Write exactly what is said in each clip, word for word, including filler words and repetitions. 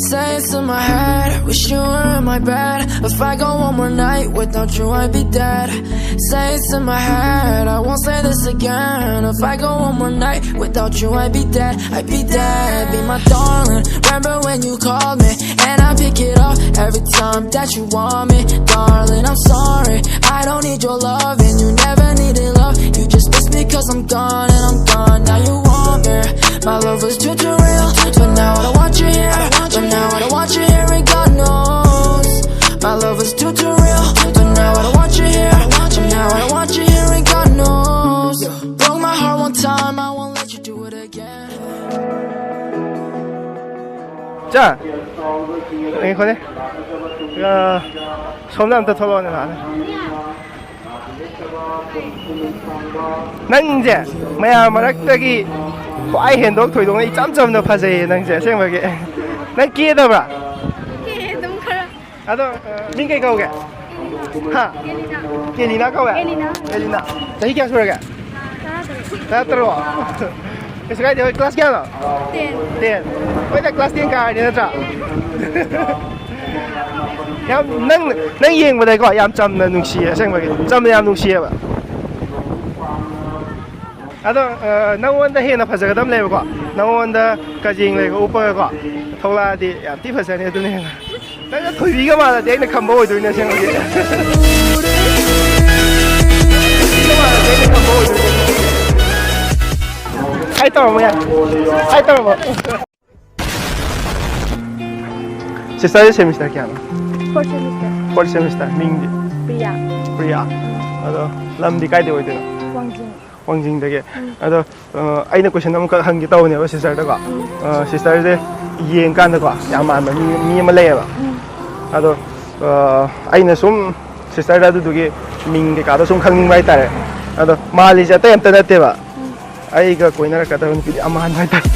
Say it's in my head, wish you were in my bed. If I go one more night without you, I'd be dead. Say it's in my head, I won't say this again. If I go one more night without you, I'd be dead. I'd be dead. Be my darling. Remember when you called me and I pick it up every time that you want me, darling. I'm sorry, I don't need your love and you never needed love. You just miss me 'cause I'm gone and I'm gone. Now you want me. My love was too, too real, but now I don't want you here. But now I don't want you here, and God knows. My love was too, too real, but now I don't want you here. But now I don't want you here, and God knows. Broke my heart one time, I won't let you do it again. 자, ꯉꯥꯏꯈꯣꯅꯦ. ꯑ, ꯁꯣꯝꯗ ꯑꯝꯇ ꯊꯣꯛꯂꯛꯑꯣꯅꯦ, ꯂꯥꯛꯑꯣꯅꯦ꯫ ꯅꯪꯁꯦ ꯃꯌꯥꯝ ꯃꯔꯛꯇꯒꯤ ꯈ꯭ꯋꯥꯏ ꯍꯦꯟꯗꯣꯛ ꯊꯣꯏꯗꯣꯛꯅ ꯏꯆꯝ ꯆꯝꯅ ꯐꯖꯩꯌꯦ ꯅꯪꯁꯦ, ꯑꯁꯦꯡꯕꯒꯤ꯫ ꯅꯪ ꯀꯦꯗꯕ꯭ꯔꯥ? ꯀꯦ ꯑꯗꯨꯝ ꯈꯔ꯫ ꯑꯗꯣ, ꯑ, ꯃꯤꯡ ꯀꯩ ꯀꯧꯒꯦ? ꯍꯥ? ꯀꯦꯂꯤꯅꯥ꯫ ꯀꯦꯂꯤꯅꯥ ꯀꯧꯋꯦ? ꯀꯦꯂꯤꯅꯥ꯫ ꯀꯦꯂꯤꯅꯥ꯫ ꯆꯍꯤ ꯀꯌꯥ ꯁꯨꯔꯒꯦ? ꯇꯔꯥꯇꯔꯨꯛ꯫ ꯇꯔꯥꯇꯔꯨꯛ? ꯀꯩꯁꯨ ꯀꯥꯏꯗꯦ, ꯍꯣꯏ, ꯀ꯭ꯂꯥꯁ ꯀꯌꯥꯅꯣ? ꯇꯦꯟ꯫ ꯇꯦꯟ꯫ ꯍꯣꯏꯗ, ꯀ꯭ꯂꯥꯁ ꯇꯦꯟ ꯀꯥꯔꯗꯤ ꯅꯠꯇ꯭ꯔꯥ? ꯌꯥꯝ, ꯅꯪ, ꯅꯪ ꯌꯦꯡꯕꯗꯀꯣ ꯌꯥꯝ ꯆꯝꯅ ꯅꯨꯡꯁꯤꯌꯦ, ꯑꯁꯦꯡꯕꯒꯤ ꯆꯝꯅ ꯌꯥꯝ ꯅꯨꯡꯁꯤꯌꯦꯕ꯫ ꯑꯗꯣ, ꯑ, ꯅꯪꯉꯣꯟꯗ ꯍꯦꯟꯅ ꯐꯖꯒꯗꯕ ꯂꯩꯕꯀꯣ, ꯅꯪꯉꯣꯟꯗ ꯀꯖꯦꯡ ꯂꯩꯒ ꯎꯞꯄꯒꯀꯣ ꯊꯣꯛꯂꯛꯑꯗꯤ ꯌꯥꯝ ꯊꯤ ꯐꯖꯅꯤ꯫ ꯑꯗꯨꯅ ꯍꯦꯟꯅ ꯅꯪꯅ ꯊꯣꯏꯕꯤꯒ ꯃꯥꯜꯂꯗꯤ ꯑꯩꯅ ꯈꯝꯕ ꯑꯣꯏꯗꯣꯏꯅꯦ ꯑꯁꯦꯡꯕꯒꯤ꯫ ꯊꯣꯏꯕꯤꯒ ꯃꯥꯜꯂꯗꯤ ꯑꯩꯅ ꯈꯝꯕ ꯑꯣꯏꯗꯣꯏꯅꯦ꯫ ꯍꯥꯏ ꯇꯧꯔꯝꯃꯣ ꯌꯥꯔꯦ꯫ ꯍꯥꯏ ꯇꯧꯔꯝꯃꯣ꯫ ꯁꯤꯁꯇꯔꯁꯦ ꯁꯦꯃꯤꯁꯇꯔ ꯀꯌꯥꯅꯣ? Fourth semester꯫ Fourth semester꯫ ꯃꯤꯡꯗꯤ? ꯄ꯭ꯔꯤꯌꯥ꯫ ꯄ꯭ꯔꯤꯌꯥ꯫ ꯑꯗꯣ ꯂꯝꯗꯤ ꯀꯥꯏꯗ ꯑꯣꯏꯗꯣꯏꯅꯣ? ꯋꯥꯡꯖꯤꯡ꯫ ꯋꯥꯡꯖꯤꯡꯗꯒꯤ꯫ ꯑꯗꯣ, ꯑ, ꯑꯩꯅ ꯀꯣꯏꯁꯟ ꯑꯃꯈꯛ ꯍꯪꯒꯦ ꯇꯧꯕꯅꯦꯕ ꯁꯤꯁꯇꯔꯗꯀꯣ꯫ ꯑ, ꯁꯤꯁꯇꯔꯁꯦ ꯌꯦꯡꯀꯥꯟꯗꯀꯣ ꯌꯥꯝ ꯃꯥꯟꯕ ꯃꯤ, ꯃꯤ ꯑꯃ ꯂꯩꯌꯦꯕ꯫ ꯑꯗꯣ, ꯑ, ꯑꯩꯅ ꯁꯨꯝ ꯁꯤꯁꯇꯔꯗ ꯑꯗꯨꯗꯨꯒꯤ ꯃꯤꯡ ꯀꯩꯀꯥꯗꯣ ꯁꯨꯝ ꯈꯪꯅꯤꯡꯕ ꯍꯥꯏꯇꯥꯔꯦ꯫ ꯑꯗꯣ ꯃꯥꯜꯂꯤꯁꯦ ꯑꯇꯩ ꯑꯝꯇ ꯅꯠꯇꯦꯕ, ꯑꯩꯒ ꯀꯣꯏꯅꯔꯛꯀꯗꯕ ꯅꯨꯄꯤꯗꯤ ꯑꯃ ꯍꯥꯟꯕ ꯍꯥꯏꯇꯥꯔꯦ꯫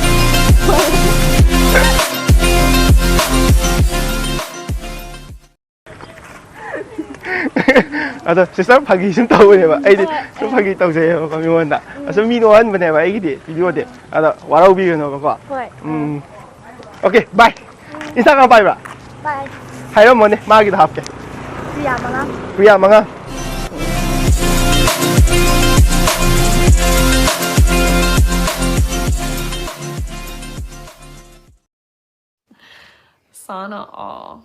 ꯑꯗꯣ ꯁꯤꯁꯇꯔ ꯐꯥꯒꯤ ꯁꯨꯝ ꯇꯧꯕꯅꯦꯕ, ꯑꯩꯗꯤ ꯁꯨꯝ ꯐꯥꯒꯤ ꯇꯧꯖꯩꯌꯦꯕꯀꯣ ꯃꯤꯉꯣꯟꯗ꯫ ꯑꯁꯨꯝ ꯃꯤ ꯅꯣꯛꯍꯟꯕꯅꯦꯕ ꯑꯩꯒꯤꯗꯤ ꯚꯤꯗꯤꯑꯣꯗꯤ꯫ ꯑꯗꯣ ꯋꯥꯔꯧꯕꯤꯒꯅꯣꯕꯀꯣ꯫ ꯍꯣꯏ꯫ ꯎꯝ꯫ ꯑꯣꯀꯦ, ꯕꯥꯏ꯫ Instagram ꯄꯥꯏꯕ꯭ꯔꯥ? ꯄꯥꯏ꯫ ꯍꯥꯏꯔꯝꯃꯣꯅꯦ, ꯃꯥꯒꯤꯗ ꯍꯥꯞꯀꯦ꯫ ꯄ꯭ꯔꯤꯌꯥ ꯃꯉꯥ꯫ ꯄ꯭ꯔꯤꯌꯥ ꯃꯉꯥ꯫ Sana aw.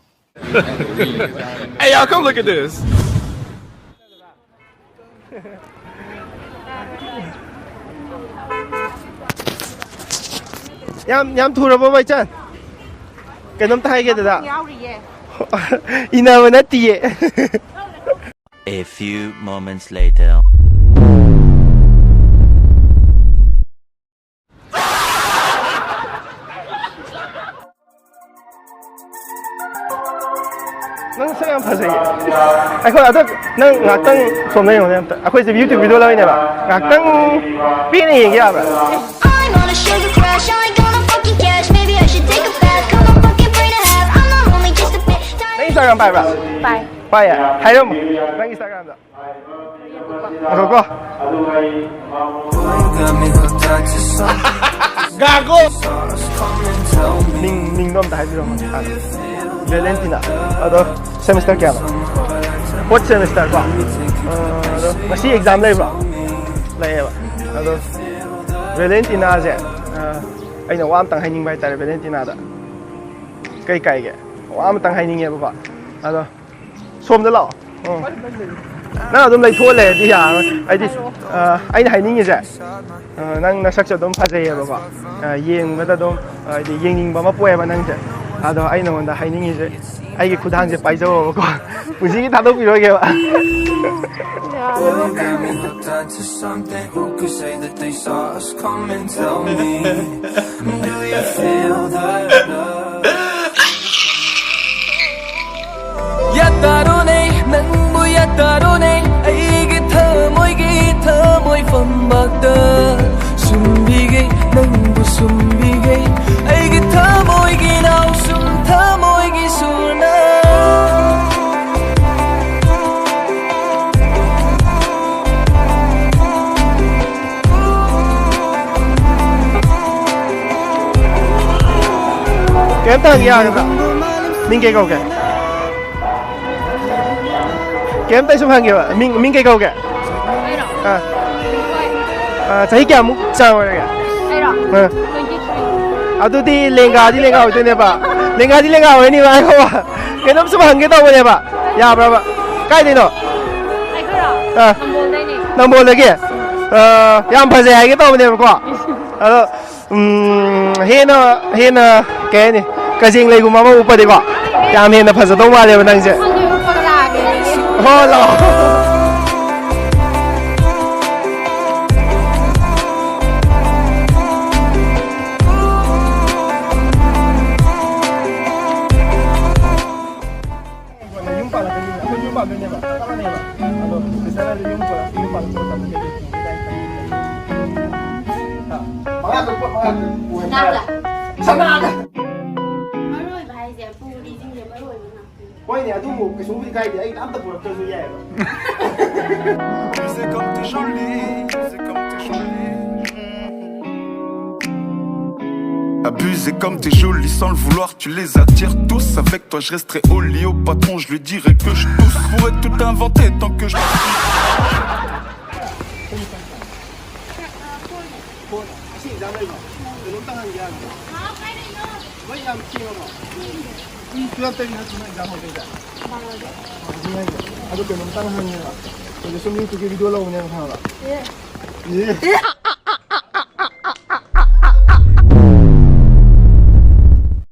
Hey, y'all, come look at this. ꯌꯥꯝ ꯌꯥꯝ ꯊꯨꯔꯕꯣ ꯕꯥꯏꯆꯥꯟ? ꯀꯩꯅꯣꯝꯇ ꯍꯥꯏꯒꯦ ꯗꯗꯥ꯫ ꯌꯥꯎꯔꯤꯌꯦ꯫ ꯏꯟꯅꯕ ꯅꯠꯇꯤꯌꯦ꯫ A few moments later. ꯅꯪ ꯁꯛ ꯌꯥꯝ ꯐꯖꯩꯌꯦ꯫ ꯑꯩꯈꯣꯏ ꯑꯗꯣ ꯅꯪ ꯉꯥꯛꯇꯪ ꯁꯣꯝꯗ ꯌꯦꯡꯉꯣꯅꯦ ꯑꯝꯇ꯫ ꯑꯩꯈꯣꯏꯁꯦ YouTube video ꯂꯧꯔꯤꯅꯦꯕ꯫ ꯉꯥꯛꯇꯪ ꯄꯦꯟꯅ ꯌꯦꯡꯒꯦ ꯌꯥꯕ꯭ꯔꯥ? I'm on a sugar crash, I ain't gonna fucking cash. Maybe I should take a bath. Come on, fucking bring a half. I'm not only just a bit. ꯅꯪ Instagram ꯄꯥꯏꯕ꯭ꯔꯥ? ꯄꯥꯏ꯫ ꯄꯥꯏꯌꯦ꯫ ꯍꯥꯏꯔꯝꯃꯣ꯫ ꯅꯪ Instagramꯗ꯫ ꯉꯥꯏꯈꯣꯀꯣ꯫ ꯃꯤꯡ ꯃꯤꯡꯗꯣ ꯑꯝꯇ ꯍꯥꯏꯕꯤꯔꯝꯃꯣ꯫ ꯚꯦꯂꯦꯟꯇꯤꯅꯥ꯫ ꯑꯗꯣ semester ꯀꯌꯥꯅꯣ? Fourth semester ꯀꯣ꯫ ꯑ, ꯑꯗꯣ ꯉꯁꯤ exam ꯂꯩꯕ꯭ꯔꯣ? ꯂꯩꯌꯦꯕ꯫ ꯑꯗꯣ ꯚꯦꯂꯦꯟꯇꯤꯅꯥꯁꯦ, ꯑ, ꯑꯩꯅ ꯋꯥ ꯑꯝꯇꯪ ꯍꯥꯏꯅꯤꯡꯕ ꯍꯥꯏꯇꯥꯔꯦ ꯚꯦꯂꯦꯟꯇꯤꯅꯥꯗ꯫ ꯀꯩ ꯀꯥꯏꯒꯦ? ꯋꯥ ꯑꯃꯇꯪ ꯍꯥꯏꯅꯤꯡꯉꯦꯕꯀꯣ꯫ ꯑꯗꯣ ꯁꯣꯝꯗ ꯂꯥꯛꯑꯣ꯫ ꯎꯝ꯫ ꯅꯪ ꯑꯗꯨꯝ ꯂꯩꯊꯣꯛꯑ ꯂꯩꯔꯗꯤ ꯌꯥꯔꯔꯣꯏ꯫ ꯍꯥꯏꯗꯤ, ꯑ, ꯑꯩꯅ ꯍꯥꯏꯅꯤꯡꯉꯤꯁꯦ, ꯑ, ꯅꯪ ꯅꯁꯛꯁꯨ ꯑꯗꯨꯝ ꯐꯖꯩꯌꯦꯕꯀꯣ꯫ ꯑ, ꯌꯦꯡꯕꯗ ꯑꯗꯨꯝ, ꯑ, ꯍꯥꯏꯗꯤ ꯌꯦꯡꯅꯤꯡꯕ ꯑꯃ ꯄꯣꯛꯑꯦꯕ ꯅꯪꯁꯦ꯫ ꯑꯗꯣ ꯑꯩ ꯅꯉꯣꯟꯗ ꯍꯥꯏꯅꯤꯡꯉꯤꯁꯦ, ꯑꯩꯒꯤ ꯈꯨꯗꯥꯡꯁꯦ ꯄꯥꯏꯖꯧꯑꯕꯀꯣ꯫ ꯄꯨꯟꯁꯤꯒꯤ ꯊꯥꯗꯣꯛꯄꯤꯔꯣꯏꯒꯦꯕ꯫ Something who could say that they saw us come and tell me, do you feel the love? ꯌꯥꯇꯥꯔꯣꯅꯦ, ꯅꯪꯕꯨ ꯌꯥꯇꯥꯔꯣꯅꯦ, ꯑꯩꯒꯤ ꯊꯃꯣꯏꯒꯤ ꯊꯃꯣꯏ ꯐꯝꯕꯥꯛꯇ ꯁꯨꯝꯕꯤꯒꯦ, ꯅꯪꯕꯨ ꯁꯨꯝꯕꯤꯒꯦ, ꯑꯩꯒꯤ ꯊꯃꯣꯏꯒꯤ ꯅꯥꯎꯁꯨꯝ, ꯊꯃꯣꯏꯒꯤ ꯁꯨꯔꯅ꯫ ꯀꯩꯝꯇ ꯍꯪꯒꯦ ꯌꯥꯒꯗ꯭ꯔꯥ? ꯃꯤꯡ ꯀꯩ ꯀꯧꯒꯦ? ꯀꯩꯝꯇ ꯁꯨꯝ ꯍꯪꯒꯦꯕ꯫ ꯃꯤꯡ, ꯃꯤꯡ ꯀꯩ ꯀꯧꯒꯦ? ꯑꯩꯔꯣ? ꯑꯥ꯫ ꯍꯣꯏ꯫ ꯑꯥ, ꯆꯍꯤ ꯀꯌꯥꯃꯨꯛ ꯆꯥꯡ ꯑꯣꯏꯔꯒꯦ? ꯑꯩꯔꯣ? ꯑꯥ꯫ Twenty three꯫ ꯑꯗꯨꯗꯤ ꯂꯦꯡꯒꯥꯗꯤ ꯂꯦꯡꯒꯥ ꯑꯣꯏꯗꯣꯏꯅꯦꯕ꯫ ꯂꯦꯡꯒꯥꯗꯤ ꯂꯦꯡꯒꯥ ꯑꯣꯏꯅꯤꯕ꯫ ꯉꯥꯏꯈꯣꯕ꯫ ꯀꯩꯅꯣꯝ ꯁꯨꯝ ꯍꯪꯒꯦ ꯇꯧꯕꯅꯦꯕ꯫ ꯌꯥꯕ꯭ꯔꯕ? ꯀꯥꯏꯗꯩꯅꯣ? ꯑꯩꯈꯣꯏꯔꯣ? ꯑꯥ꯫ ꯅꯝꯕꯣꯜꯗꯩꯅꯦ꯫ ꯅꯝꯕꯣꯜꯗꯒꯤ? ꯑꯥ, ꯌꯥꯝ ꯐꯖꯩ ꯍꯥꯏꯒꯦ ꯇꯧꯕꯅꯦꯕꯀꯣ꯫ ꯑꯗꯣ ꯎꯝ, ꯍꯦꯟꯅ, ꯍꯦꯟꯅ, ꯀꯩ ꯍꯥꯏꯅꯤ, ꯀꯖꯦꯡ ꯂꯩꯒꯨꯝꯕ ꯑꯃ ꯎꯞꯄꯗꯤꯀꯣ, ꯌꯥꯝ ꯍꯦꯟꯅ ꯐꯖꯗꯧ ꯃꯥꯜꯂꯦꯕ ꯅꯪꯁꯦ꯫ ꯈꯪꯗꯦ, ꯎꯞꯄꯒ ꯂꯥꯛꯑꯒꯦ ꯑꯗꯨꯗꯤ꯫ ꯍꯣ, ꯂꯥꯛꯑꯣ꯫ ꯌꯨꯝ ꯄꯥꯜꯂꯛꯀꯅꯤ, ꯑꯩꯈꯣꯏ ꯌꯨꯝ ꯄꯥꯟꯗꯣꯏꯅꯦꯕ, ꯆꯞ ꯃꯥꯟꯅꯩꯕ꯫ ꯑꯗꯣ sister ꯍꯣꯏꯗꯤ ꯌꯨꯝ ꯄꯥꯜꯂꯛ-, ꯌꯨꯝ ꯄꯥꯜꯂꯛꯄ ꯃꯇꯝꯗ ꯀꯩ ꯀꯩ ꯄꯨꯒꯦ ꯀꯥꯏꯅ ꯈꯜꯂꯤ? ꯍꯥ? ꯃꯉꯥ ꯇꯔꯨꯛ ꯄꯣꯠ ꯃꯉꯥ ꯇꯔꯨꯛ ꯄꯨꯔꯦ꯫ ꯁꯅꯥꯗ꯫ ꯁꯅꯥꯗ! ꯃꯔꯨ ꯑꯣꯏꯕ ꯍꯥꯏꯁꯦ ꯄꯨꯔꯤꯁꯤꯡꯁꯦ ꯃꯔꯨ ꯑꯣꯏꯕ ꯉꯥꯛꯇꯅꯤ꯫ ꯍꯣꯏꯅꯦ, ꯑꯗꯨꯕꯨ ꯀꯩꯁꯨꯕꯨꯗꯤ ꯀꯥꯏꯗꯦ, ꯑꯩ ꯑꯝꯇ ꯄꯨꯔꯛꯇ꯭ꯔꯁꯨ ꯌꯥꯏꯑꯕ꯫ Abusé comme t'es jolie, abusé comme t'es jolie. Abusé comme t'es jolie, sans le vouloir, tu les attires tous. Avec toi, je resterai au lit, au patron, je lui dirai que je tousse. Je pourrais tout inventer tant que je. ꯀꯩꯅꯣꯝꯇ ꯍꯪꯒꯦ ꯍꯥꯏꯕ꯫ ꯃꯩ ꯌꯥꯝ ꯊꯦꯡꯉꯕꯣ? ꯄꯨꯡ twelve ꯇꯒꯤ ꯅꯠꯇ꯭ꯔꯣ ꯅꯣꯏ exam ꯍꯧꯗꯣꯏꯁꯦ? ꯑꯗꯨ ꯀꯩꯅꯣꯝꯇꯪ ꯍꯪꯉꯦꯕ꯫ ꯍꯧꯖꯤꯛ ꯁꯨꯝ YouTube ꯀꯤ video ꯂꯧꯕꯅꯦꯕ, ꯈꯪꯉꯕ? ꯑꯦ꯫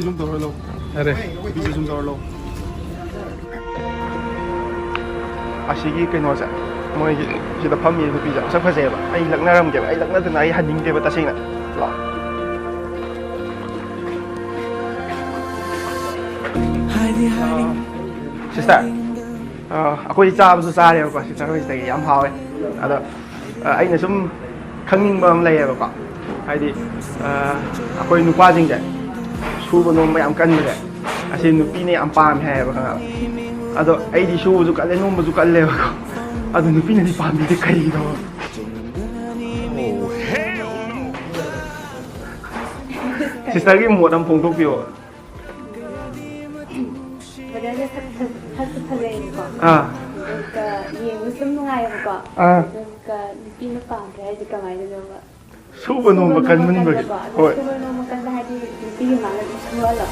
Zoom ꯇꯧꯔ ꯂꯧ꯫ ꯑꯔꯦ꯫ Video zoom ꯇꯧꯔ ꯂꯧ꯫ ꯑꯁꯤꯒꯤ ꯀꯩꯅꯣꯁꯦ, ꯃꯣꯏꯒꯤ ꯁꯤꯗ ꯐꯝꯃꯤ ꯅꯨꯄꯤꯁꯦ ꯃꯁꯛ ꯐꯖꯩꯑꯕ꯫ ꯑꯩ ꯂꯛꯅꯔꯝꯒꯦꯕ꯫ ꯑꯩ ꯂꯛꯅꯗꯅ ꯑꯩ ꯍꯟꯅꯤꯡꯗꯦꯕ ꯇꯁꯦꯡꯅ꯫ ꯂꯥꯛꯑꯣ꯫ Sister, ꯑ, ꯑꯩꯈꯣꯏ ꯆꯥꯕꯁꯨ ꯆꯥꯔꯦꯕꯀꯣ sister ꯍꯣꯏꯁꯤꯗꯒꯤ꯫ ꯌꯥꯝ ꯍꯥꯎꯋꯦ꯫ ꯑꯗꯣ ꯑ, ꯑꯩꯅ ꯁꯨꯝ ꯈꯪꯅꯤꯡꯕ ꯑꯃ ꯂꯩꯌꯦꯕꯀꯣ꯫ ꯍꯥꯏꯗꯤ, ꯑ, ꯑꯩꯈꯣꯏ ꯅꯨꯄꯥꯁꯤꯡꯁꯦ ꯁꯨꯕ ꯅꯣꯝꯕ ꯌꯥꯝ ꯀꯟꯕꯁꯦ, ꯑꯁꯤ ꯅꯨꯄꯤꯅ ꯌꯥꯝ ꯄꯥꯝꯃꯦ ꯍꯥꯏꯌꯦꯕ, ꯈꯪꯉꯕ? ꯑꯗꯣ ꯑꯩꯗꯤ ꯁꯨꯕꯁꯨ ꯀꯜꯂꯦ, ꯅꯣꯝꯕꯁꯨ ꯀꯜꯂꯦꯕꯀꯣ꯫ ꯑꯗꯣ ꯅꯨꯄꯤꯅꯗꯤ ꯄꯥꯝꯕꯤꯗꯦ ꯀꯩꯒꯤꯅꯣ? Sister ꯒꯤ ꯃꯣꯠ ꯑꯃ ꯐꯣꯡꯗꯣꯛꯄꯤꯌꯣ꯫ ꯑꯥ ꯑꯗꯨꯒ ꯌꯦꯡꯕꯁꯨ ꯑꯗꯨꯝ ꯅꯨꯡꯉꯥꯏꯌꯦꯕꯀꯣ꯫ ꯑꯥ ꯑꯗꯨꯒ ꯅꯨꯄꯤꯅ ꯄꯥꯝꯗ꯭ꯔꯦ ꯍꯥꯏꯁꯦ ꯀꯃꯥꯏꯅꯅꯣꯕ? ꯁꯨꯕ ꯅꯣꯝꯕ ꯀꯟꯃꯟꯕꯒꯤ꯫ ꯀꯟꯕꯀꯣ꯫ ꯍꯣꯏ꯫ ꯁꯨꯕ ꯅꯣꯝꯕ ꯀꯟꯕ ꯍꯥꯏꯗꯤ ꯅꯨꯄꯤꯒꯤ ꯃꯥꯅ ꯑꯗꯨꯝ ꯁꯨꯍꯜꯂꯣ꯫